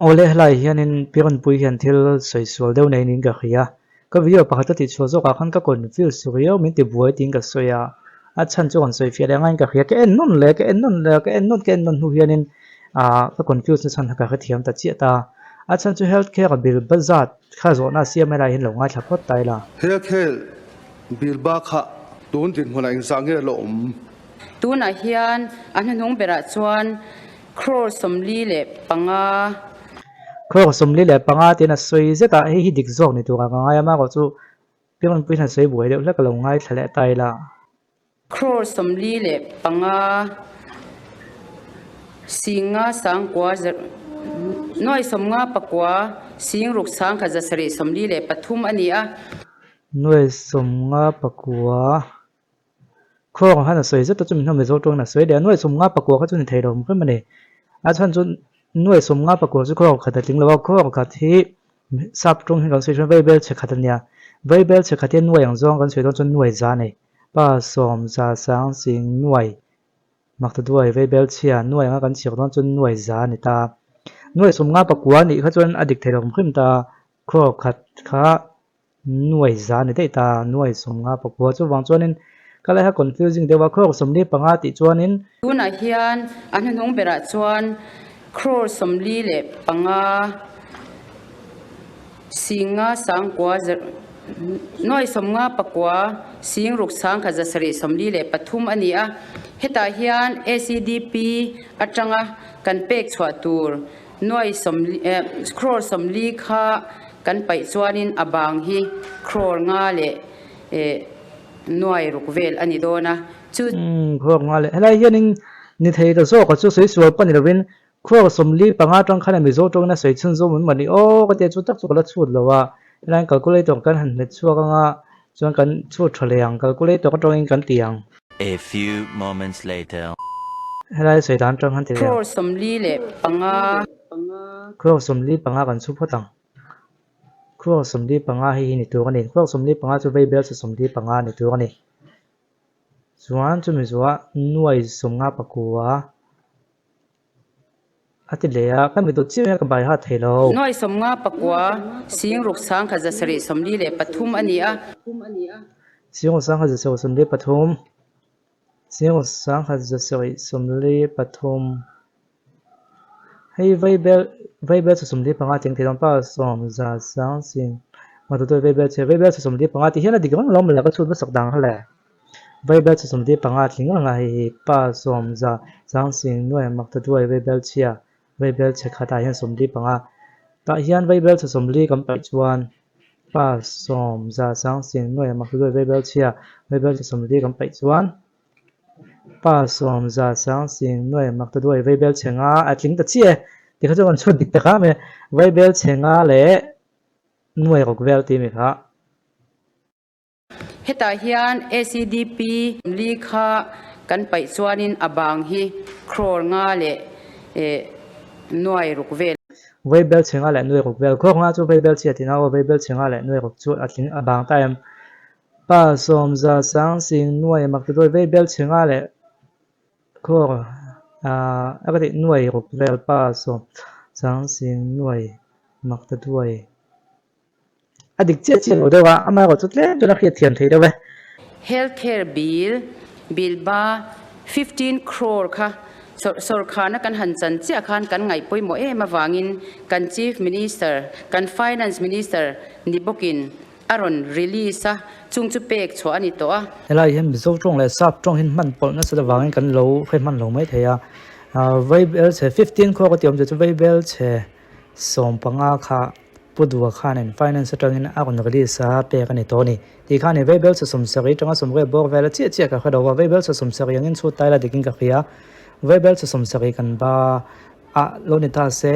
Awle helai hianin Piranpui hian thil sawi sual deuh nei niin ka hria. Ka video pakhat ka tihchhuah zawkah khan ka confuse riau min ti buai tiin ka sawi a, a chhan chu kan sawi fiah leh angaiin ka hria. Ka en nawn leh ka en nawn leh ka en nawn ka en nawn hnu hianin ah ka confuse na chhan kha ka hrethiam ta chiah ta. A chhan chu health care bill ba zat kha zawhna a siam helai hian lo ngaithla phawt ta ila. Health care bill ba kha tun dinhmunah engzah nge la awm? Tunah hian a hnuhnung berah chuan Crore 45. Crore 45 tiin a sawi zet a, hei hi dik zawk ni turah ka ngai a, amaherawh chu Piranpui hian sawi buai deuh hlek a lo ngaithla leh ta ila. Crore 45 singa sangkua nuai sawmnga pakua singruk sangkhat zasarih 43 a ni a. Nuai sawmnga pakua Khuang khan a sawi zet a, chumi hnu Mizo tawngin a sawi leh a, nuai sawmnga pakua kha chu ni thei lo hrim a ni. A chhan chu nuai sawmnga pakua chu khuang khat a tling lo a, khuang khat hi sap tawng hi kan sawi thin a, vaibel chhe khat a nia. Vaibel chhe khat hi nuai ang zawng kan sawi dawn chuan nuai za a ni. Pa sawm za sang sing nuai mak ta duai vaibel chhia nuai anga kan chhiar dawn chuan nuai za a ni ta. Nuai sawmnga pakua nih kha chuan a dik thei lo hrim ta, khuang khat kha Nuai za ni daih ta, nuai 55 chuvang chuanin ka lai kha confusing deuh a, crore 45 tih chuanin. Tunah hian a hnuhnung berah chuan crore 45 singa sangkua nuai 59 singruk sangkhat zasarih 43 a ni a. Hetah hian ACDP atanga kan pek chhuah tur Nuai 40 crore 40 kha kan paih chuanin a bang hi crore nga leh nuai ruk vel a ni dawn a, chu. Umm crore nga leh helai hianin ni thei ta zawk a chu sawi sual pawh ni lovin crore 45 atang khan a Mizo tawngin a sawi chhun zawm an mawni aw ka tia chu tak chu ka la chhut lo a, helaiin calculator kan han hmet chhuak anga chuan kan chhut tha leh ang calculator atangin kan ti ang. A few moments later. Helai sawi dan tang han ti ve ang. Crore 45. Crore 45 kan chhu phawt ang. Crore 45 hei hi ni tur a ni. Crore 45 chu vei bel chu 45 ni tur a ni. Chuan chumi zuah nuai 59. A ti leh a, ka mi dawt chiah hian ka bai hat thei lo. Nuai 59, singruk sangkhat zasarih 43 a ni a. Singruk sangkhat zasarih 43, singruk sangkhat zasarih 43. Hei vaibel, vaibel chu 45 tih ang thei dawn pa, sawm za sang sing, matutuai vaibel chhe, vaibel chu 45 tih hian a dik reng lo mawle ka chhut hmasak dan kha le. Vaibel chu 45 tling reng a, hei hi pa sawm za chang sing nuai mak ta duai vaibel chhia vaibel chhe khatah hian 45 tah hian vaibel chhe 40 kan paih chuan pa sawm za chang sing nuai mak ta duai vaibel chhia vaibel chhe 40 kan paih chuan pa sawm za chang sing nuai mak ta duai vaibel chhe nga a tling ta chiah e tikha chuan kan chhut dik tak a vaibel chhe nga leh nuai ruk vel tih mi kha. Hetah hian ACDP li kha kan paih chuanin a bang hi crore nga leh nuai ruk vel. Vaibel chhe nga leh nuai ruk vel. Crore nga chu vaibel chhia tina aw, vaibel chhe nga leh nuai ruk chu a tling a bang ta em. Pa sawm za sang sing nuai mak ti dawi vaibel chhe nga leh crore a ka tih nuai ruk vel pa sawm sang sing nuai mak ta duai. A dik chiah chiah lo deuh a, amaherawh chu tlem chuan a hriat thiam thei deuh e. Health care bill, bill ba 15 crore kha sawrkharna kan han chan chiah khan kan ngaih pawimawh em avangin kan Chief Minister, kan Finance Minister ni bawkin a rawn release a, chung chu pek chhuah a ni tawh a. Helai hian Mizo tawng leh Sap tawng hian hman pawlh nasa avangin kan lo hre hman lo mai thei a, Vaibel chhe 15 crore ka tih awm chu Vaibel chhe 15 kha Pu Dua khanin Finance atangin a rawn release a, pek a ni tawh a ni. Tih khan i Vaibel chhe 70 atanga 80 bawr vel a chiah chiah ka hre lo a, Vaibel chhe 70 angin chhut taila dikin ka hria. Vaibel chhe 70 kan ba a lo ni ta se,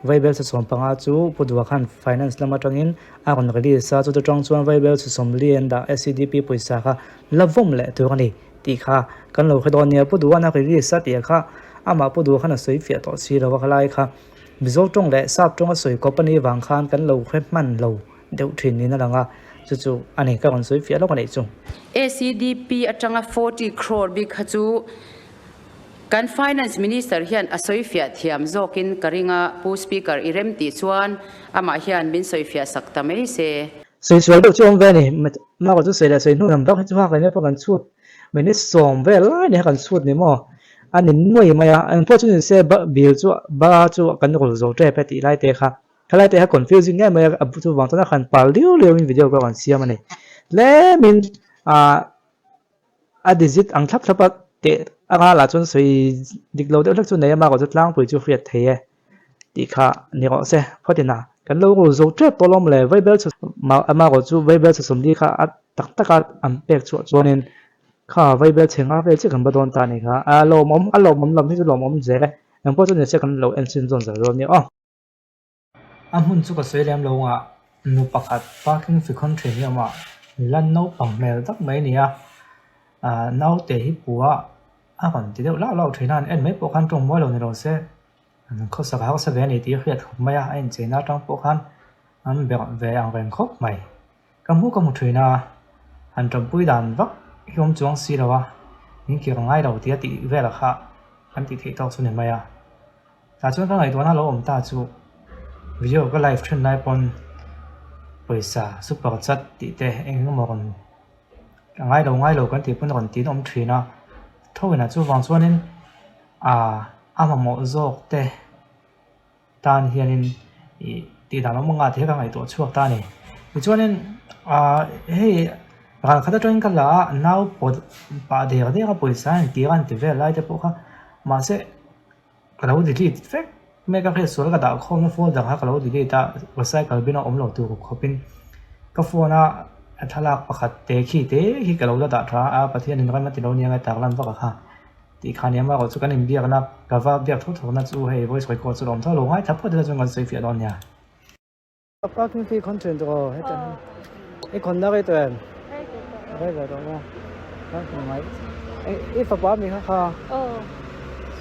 Vaibel chhe 15 chu Pu Dua khan Finance lam atangin a rawn release a, chuta tang chuan Vaibel chhe 40 an dah SEDP pawisa kha la vawm leh tur a ni tih kha kan lo hre dawn nia. Pu Dua'n a release a tih kha amah Pu Dua khan a sawi fiah tawh si lo a khalai kha. Mizo tawng leh Sap tawnga sawi kawp a nih vang khan kan lo hre hman lo deuh thin niin a lang a, chu chu a ni ka rawn sawi fiah lawk a nih chu. ACDP atanga 40 crore bik kha chu Kan Finance Minister hian a sawifiah thiam zawkin ka ring a, Pu Speaker i rem tih chuan amah hian min sawifiah sak ta mai se. Sawi sual deuh chu awm ve a ni. Mako chu sawi leh sawi hnu lam vak hi chu hak emaw pawh kan chhut minute sawm vel lai ni kha kan chhut ni maw a ni nuai mai a, engpawh chu ni se bill chu ba chu kan rul zo tep e tih lai te kha Helai te kha confusing ngei mai a, chuvang chuan a han pal liu liu in video pawh kan siam a ni. Tlemin ah a digit ang thlap thlap a teh anga lah chuan sawi dik lo deuh hlek chu nei a, mahse tlangpui chu hriat thei e tih kha ni rawh se. Phawtin a kan lo rul zo tep tawh lawm le, Vaibel chhu amaherawh chu Vaibel chhu sawmli kha a tak taka an pek chhuah chuanin kha Vaibel chhe nga vel chiah kan va dawn ta a ni kha. A lawmawm a lawmawm lam hi chu lawmawm zel e, engpawh chu ni se kan lo enchhin zawn zel dawn nia aw. A hmun chu ka sawi lem lo ngah, nu pakhat parking fee khawn thin hi a awm a, nula naupang hmel tak mai a ni a, ah naute hi pua a rawn ti deuh lauh lauh thin a, an en mai pawh khan tawng mawi lo ni lo se, an khawsak a harsa ve a ni tih a hriat khawp mai a, a incheina atang pawh khan an berh ve ang reng khawp mai. Ka hmu ka hmu thin a, han tanpui dan vak hi awm chuang si lo a, min kir ngai lo tia tih velah kha kan tih theih tawk chu ni mai a. Tah chuan ka ngaihtuahna lo awm ta chu video ka live then lai pawn pawisa super chat tih te eng emaw rawn a ngai lo ngai lo kan tih pawn rawn tin awm thin a, thawinah chuvang chuanin ah a mamawh zawk te tan hianin ih tih dan awm anga tih hi ka ngaihtuah chhuak ta a ni. Tichuanin ah hei ral khat atangin ka la a nau pawt pah der der a pawisa a intir a an ti vel lai te pawh kha mahse. Ka lo delete vek mek a, hei sual ka dah khawmna folder kha ka lo delete a, recycle bin a awm lo tur khawpin ka phone a thlalak pakhat te khi te khi ka lo la dah tha a, Pathianin ram a ti lo nia ngai tak lan vak a kha tih kha nia amaherawhchu kan inbiakna ka va biak thawk thawkna chu hei voice record chu a awm tho lo ngai tha phawt ila chuan kan sawi fiah dawn nia. Parking fee khawn thin tawh aw heta hi i khawn na rei tawh em rei ve tawh maw parking mai i fapa mi kha kha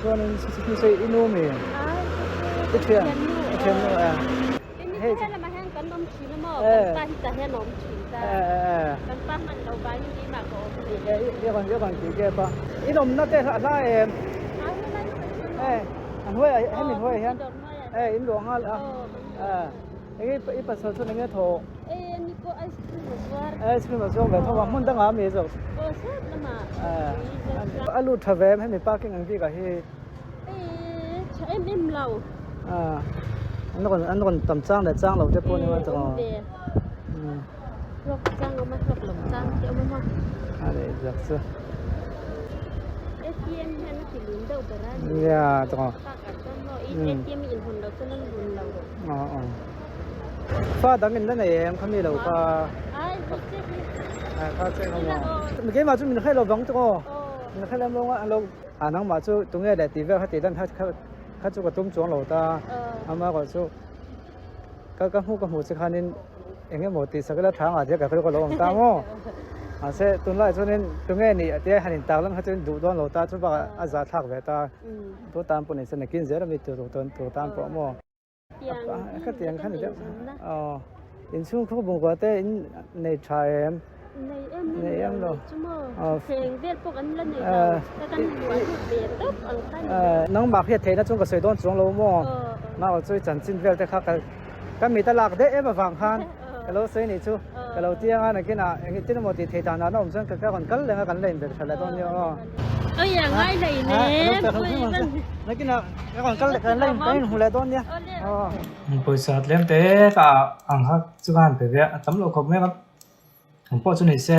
chuanin sawi i nu mi i thian i thian nu e hei i rawn tih kep a in awmna te a hla em a hnuaiah hemi hnuaiah hian in luah nghal a. Enge i pasal chuan enge thaw? Ei ani pawh ice cream a zuar. Ice cream a zuar ve tho a hmun dangah a mi zawk. Aw sep lamah. A lut tha ve em hemi parking ang bikah hi? Ei tha em em lo. An rawn an rawn tam chang leh chang lo te pawh ni mai tawh. Awm ve. Hlawk chang awm a hlawk lo chang te awm a maw. A leh zak chu. ATM hian a ti lun deuh ber a. Nia tawh. Bakah chuan maw i ATM i inhawn loh chuan an lun lo. Aw aw. Fa dang in la nei em kha mi lo kha. Ai hei che hi. Ai kha che kha maw. Keimah chu min hre lo vang tawh aw. Min hre lem lo a lo. A nangmah chu tunge leh tih vel kha tih lan kha kha chu ka tum chuang lo ta. Amaherawh chu ka ka hmu ka hmuh che khanin eng emaw tih sak ila tha ngah tia ka hre ka lo awm ta maw. Mahse tunlaiah chuanin tunge nih tia han intak lam kha chuan duh dawn lo ta chu bakah a zahthlak ve ta. Tu tan pawh ni se nakin zel ami tur tur tan pawh maw. Khatiang kha ni deuh aw inchhung khur bungrua te in nei tha em? Nei em nei em lo chu maw thleng vel pawh kan la nei lo ka kan luah lut ve tawp ang kha ni. Nangmah hriat theihna chuan ka sawi dawn chuang lo maw mah chu i chanchin vel te kha ka ka mit a lak daih em avang khan ka lo sawi nih chu ka lo tiang a nakinah engtin emaw tih theih dan ah na awm chuan ka rawn kal reng a kan la inbel tha leh dawn nia aw. Oi a ngai hlei nem nakinah ka rawn kal leh kan la kan inhmu leh dawn nia aw. Pawisa tlem te ka ang kha chu ka han pe ve a tam lo khawp mai a ang pawh chu ni se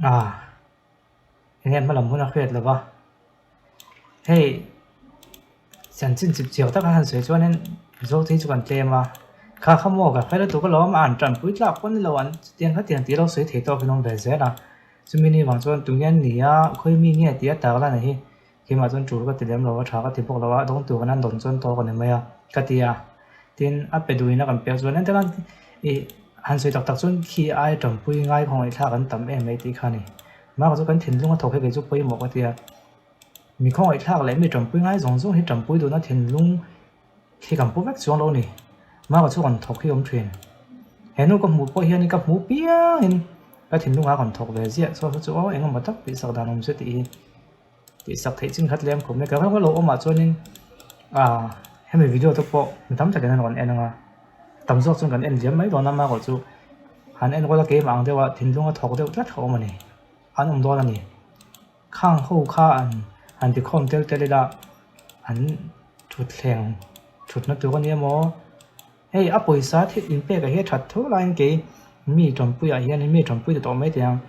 ah eng nge hmalam hun a hriat lo va hei chanchin chip chiau taka han sawi chuanin Mizote hi chu kan tlem a kha kha maw ka hre lutuk alawm a an tanpui tlak pawh ni lo an chutiang khatiang tih lo sawi thei tawk in awm ve zel a chumi ni vang chuan tunge an ni a khawi mi nge tih a tar lan hi Keimah chuan tul ka ti lem lo a, tha ka ti bawk lo a, dawng tur kan han dawn chuan tawk a ni mai a, ka ti a. Tin, a pe duhin a kan pek chuan entir nan ih han sawi tak tak chuan khi ai tanpui ngai khawngaihthlak an tam em mai tih kha a ni. Mahka chu kan thinlung a thawk hi kei chu pawimawh ka ti a. Mi khawngaihthlak leh mi tanpui ngai zawng zawng hi tanpui duhna thinlung Khi kan pu vek chuang lo ni. Mama chu rawn thawk hi awm thin. He nu ka hmuh pawh hianin ka hmuh piangin ka thinlungah a rawn thawk ve ziah. Chuan chu aw engemaw tak tihsak dan awm se tih hi. Tihsak theih chin kha tlem khawp mai. Ka ram lo awmah chuanin ah hemi video te pawh mi tam takin an rawn en ang a, tam zawk chuan kan en liam mai dawn a amaherawh chu han en rual a keimah ang deuha thinlung a thawk deuh tlat kha awm a ni, an awm dawn a ni. Khang ho kha an han ti khawm tel tel ila an thutthleng thutna tur a ni emaw. Hei a pawisa thil inpek ah hian that tho laiin kei mi tanpui ah hian mi tanpui ta tawh mai thei ang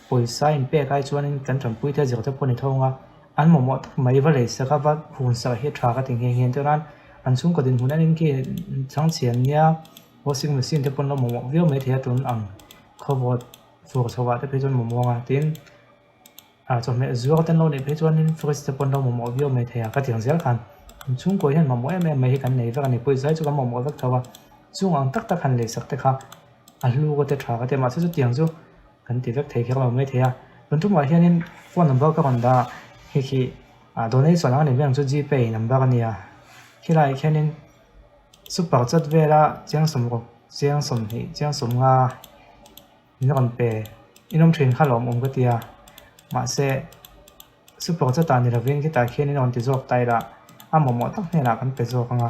pawisa inpek ai chuanin kan tanpui te zir te pawh a ni tho ang a an mamawh tak mai va lei sak a va hun sak hi a tha ka ti nghe nghe chuan an chhungkaw dinhmun anin khi chhangchhian nia washing machine te pawh an lo mamawh viau mai thei a tun ang khawvawt fur chho ah te phei chuan mamawh ang a tin. Ah chawhmeh zuar te an lo neih phei chuanin fridge te pawh an lo mamawh viau mai thei a ka ti ang zel khan inchhungkaw hian mamawh em em mai hi kan nei vek a ni pawisa hi chu kan mamawh vek tho a chung ang tak tak han lei sak te kha a hlu ka te tha ka ti a mahse chutiang chu kan ti vek thei kher lo mai thei a tun tumah hianin phone number ka rawn dah a hei khi ah donation ang a ni mai ang chu gpay number a nia khilaiah khianin super chat vela chiang sawmruk chiang sawmhnih chiang sawmnga. Min rawn pe in awm thin kha lawm awm ka ti a, mahse super chat-ah ni lovin khitah khian in rawn ti zawk ta ila a mamawh tak hnenah kan pe zawk ang a.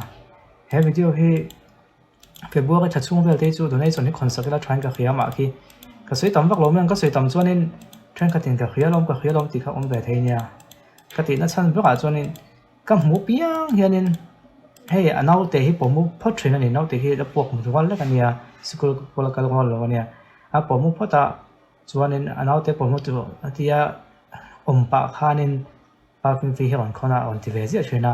He video hi February thla chhung vel te hi chu donation hi khawn sak ila thain ka hria mah khi ka sawi tam vak lo mai ang, ka sawi tam chuanin thenkhatin ka hria lawm ka hria lawm tih kha awm ve thei nia. Ka tihna chhan berah chuanin Ka hmuh piang hianin hei a naute hi pawhmu phawt thin a ni naute hi a puak hmu rual lek a nia sikul pawh la kal rual lo a nia a pawhmu phawt a chuanin a naute pawhmu tur a tia awm pah khanin parking fee hi a rawn khawn a a rawn ti ve ziah thin a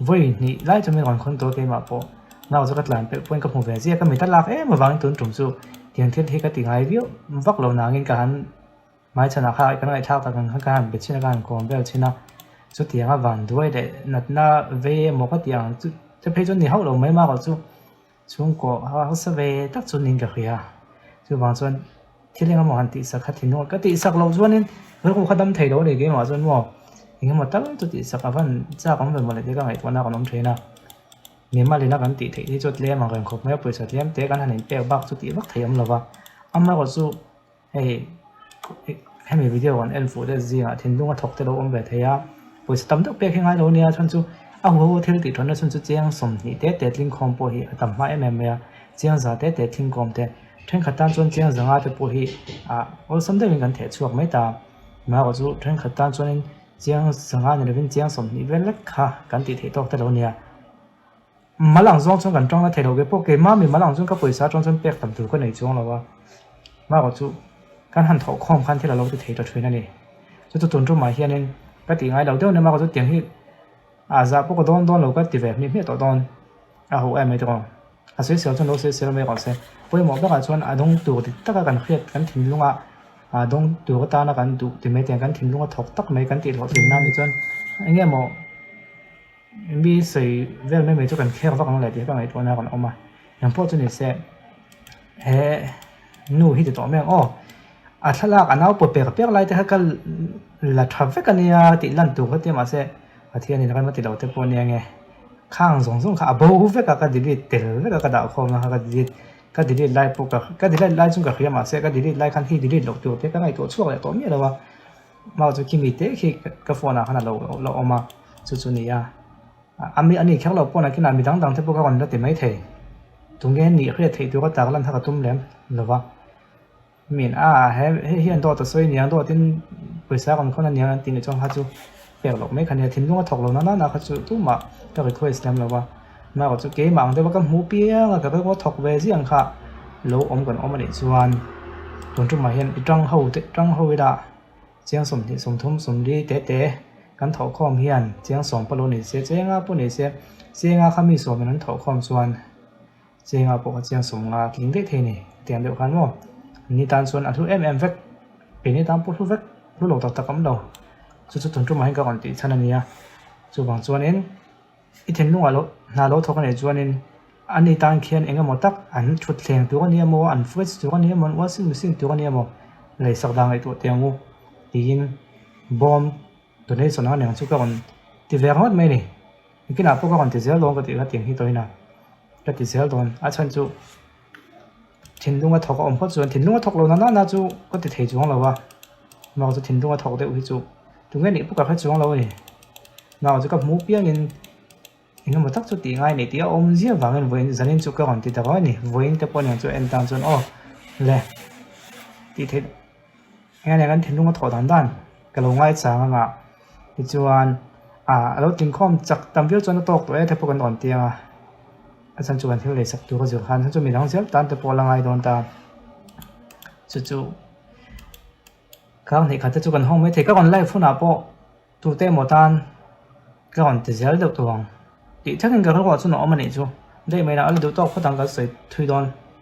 vawi hnih lai chu min rawn khawn tawh keimah pawh nau chu ka tlan pelh pawhin ka hmu ve ziah ka mit a lak em avangin tun tum chu tiang thil hi ka ti ngai viau vak lo nangin ka han. Hmaichhanah kha kan ngaihthlak tak ang khan ka han be chhin a, ka han kawm vel chhin a, chutiang a van duai leh natna vei emaw ka tih ang chu te phei chuan ni hauh lo mai mah chu chhungkaw harsa ve tak chu niin ka hria. Chuvang chuan thil engemaw han tihsak kha thinlung ka tihsak loh chuanin rilru kha dam thei lo a ni keimah chuan maw engemaw tal chu tihsak a van chak awm ve mawle tih ka ngaihtuahna kan awm thin a, mimalina kan tih theih hi chu tlem ang reng khawp mai a, pawisa tlem te kan han inpek bak chu tih vak thei awm lo va, amaherawh chu. Hei hemi video kan en fuh te zingah thinlung a thawk te lo awm ve thei a, pawisa tam deuh pek hi ngai lo ania chhan chu a huho thil tih thawnna chhan chu chiang 20 te te tlingkhawm pawh hi a tam hma em em mai a, chiang za te te tlingkhawm te thenkhat tan chuan chiang zanga te pawh hi ah awlsam deuhin kan theh chhuak mai ta amaherawh chu thenkhat tan chuanin chiang zanga ni lovin chiang 20 vel lek kha kan tih theih tawk te lo nia. Mal ang zawng chuan kan tawng la thei lo ve pawh keimah mi mal ang chuan ka pawisa atang chuan pek tam tur ka nei chuang lo a, marawh chu kan han thawh khawm khan thil a lo ti thei ta thin a ni. Chu chu tun tumah hianin ka tih ngai lo deuh nia marawh chu tiang hi a zah pawh ka dawn dawn lo ka ti ve hmiah hmiah tawh dawn a ho em mai tawh ang. A sawisel chuan lo sawisel mai rawh se. Pawimawh berah chuan a dawng tur dik taka kan hriat kan thinlunga a dawng tur atana kan duh ti mai te kan thinlunga thawk tak mai kan tih hlawhtlinna a nih chuan eng nge maw Mi sawi vel mai mai chu kan kher vak ang le tih ka ngaihtuahna a rawn awm a, eng pawh chu ni se he nu hi ti tawh mai ang aw, a thlalak a nau pawt per per lai te kha ka la tha vek a nia tih lan tur kha tia mahse Pathianin rem a ti lo te pawh a nia nge khang zawng zawng kha a bo vek a ka delete tel vek a ka dah khawm a ka delete ka delete lai pawh ka ka delete lai chu ka hria mahse ka delete lai khan hi delete loh tur te ka ngaihtuah chhuak leh tawh miah lo a. Mau chu khi mi te khi ka phone ah khan a lo lo awm a, chu chu ni a. A mi a nih kher lo pawh nakinah mi dang dang te pawh ka rawn la ti mai thei. Tunge nih hriat theih tur a tar lan kha ka tum lem lo va. Min a he hei hian dawt a sawi aniang dawtin pawisa a rawn khawn aniang an tih nih chuan kha chu pek loh mai kha nia thinlung a thawk lo na nana kha chu tumah ka request lem lo va. Marawh chu keimah ang deuha ka hmuh piang a ka rilru a thawk ve ziang kha lo awm kan awm a nih chuan tun tumah hian i tang ho te tang ho ila chiang 20 30 40 te te kan thawh khawm hian chiang 10 pawh lo ni se chenga pawh ni se chenga kha mi sawmin an thawh khawm chuan chenga pawh kha chiang 50 tling daih thei a ni tiang deuh khan maw ni tan chuan a hlu em em vek keini tan pawh hlu vek hlu lo tak tak awm lo chu chu tun tumah hian ka rawn tih chhan a nia chuvang chuanin. I thinlungah lo hna lo thawk a nih chuanin ani tan khian eng emaw tak an thutthleng tur a ni emaw, an fridge tur a ni emaw, an washing machine tur a ni emaw leisak dan ngaihtuah teh ang u tiin bawm donation ang aniang chu ka rawn ti ve ringawt mai a ni. Nikinah pawh ka rawn ti zel dawn ka tih kha tiang hi tawhin a ka ti zel dawn a chhan chu thinlunga thawk a awm phawt chuan thinlunga thawk lo na na na chu ka ti thei chuang lo a, amaherawhchu thinlunga thawk deuh hi chu. Tunge nih pawh ka hre chuang lo a ni. Nau chu ka hmuh piangin eng emaw tak chu tih ngai a ni tih a awm ziah vangin vawiin zanin chu ka rawn ti ta ruai a ni. Vawiin te pawh nen chu en tan chuan aw le tih theih eng ania kan thinlung a thawh dan dan ka lo ngaichang anga tichuan ah a lo tlingkhawm chak tam viau chuan a tawk tawh e te pawh kan rawn ti ang a. A chhan chu kan thil lei sak tur a zir khan chu midang zel tan te pawh la ngai dawn ta chu chu kang hnih khat te chu kan hawng mai thei ka rawn live hunah pawh tute emaw tan ka rawn ti zel deuh tawh ang tih thlengin ka rilruah chuan a awm a nih chu daih mai lah a la duh tawk phawt ang kan sawi thui dawn.